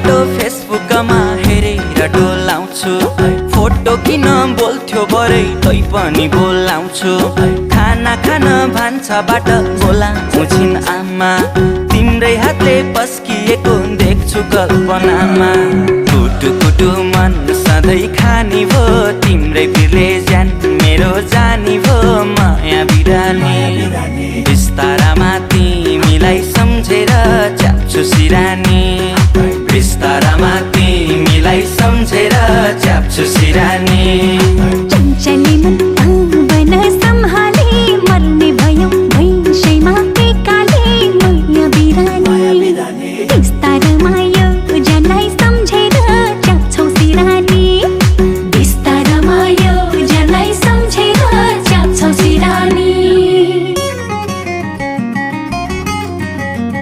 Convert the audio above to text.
photo फेसबुकमा हेरेर डोलाउँछु photo किन बोल्थ्यो बरै तै पनि बोलाउँछु खाना खान भान्साबाट बोलाउँछु छिन् आमा तिम्रै हातले पस्किएको देख्छु कल्पनामा कुटु कुटु मन सधैँ खानी भो तिम्रै बिरले ज्यान मेरो जानी भो माया बिरानी बिस्तारामा तिमीलाई सम्झेर च्याप्छु सिरानी बिस्तारामा तिमीलाई सम्झेर च्याप्छु सिरानी